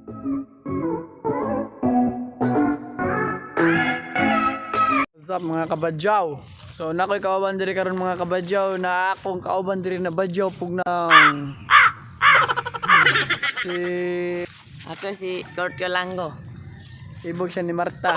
What's up, mga kabadyaw? So nakoy kauban diri karon, mga kabadyaw, na akong kauban diri na badyaw pugnang si Ako si Kurt Yolango. Ibog siya ni Marta.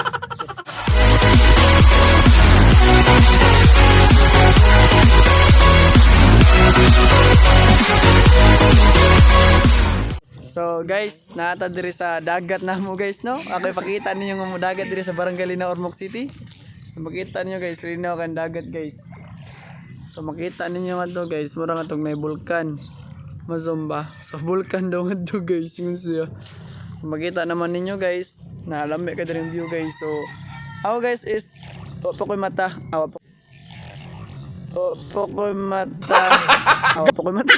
So guys, naata diri sa dagat na mo, guys, no. Ako ipakita ninyo nga mo dagat diri sa Barangay Linaw, Ormoc City. So makita ninyo, guys, linaw kan dagat, guys. So makita ninyo nga to, guys, mura nga tong nay bulkan. Mazomba. So bulkan daw nga to, guys, yun siya. So makita naman ninyo, guys, na lami ka diri view, guys. So ako, guys, is wa pa ko'y mata. Awa pa. Wa pa ko'y mata. Awa pa ko'y mata.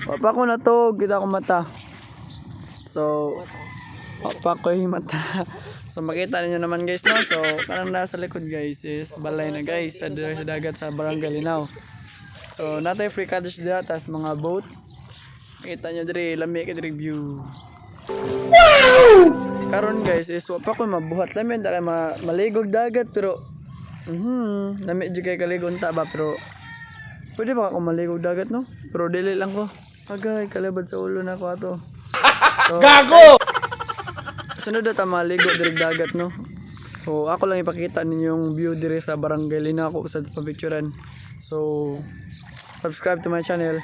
Wa pa ko natog, kita ko mata. So wa pa ko'y mata. So makita ninyo naman, guys, no. So kanang nasa likod, guys, is balay na, guys, sa diri sa dagat sa Barangay Linaw. So natay free cottage dira tas mga boat. Kita nyo diri, lami ka diri view. Karon, guys, is wa pa ko mabuhat, lami ta kay maligog dagat, pero lami jud kay kaligo unta ba, pero pwede ba ako maligog dagat, no? Pero dili lang ko. Agay, kalibad sa ulo na ko ato. So, gago. Sunod na ta maligo diri dagat, no. So ako lang ipakita ninyo yung view diri sa Barangay Linaw ko sa picturean. So subscribe to my channel.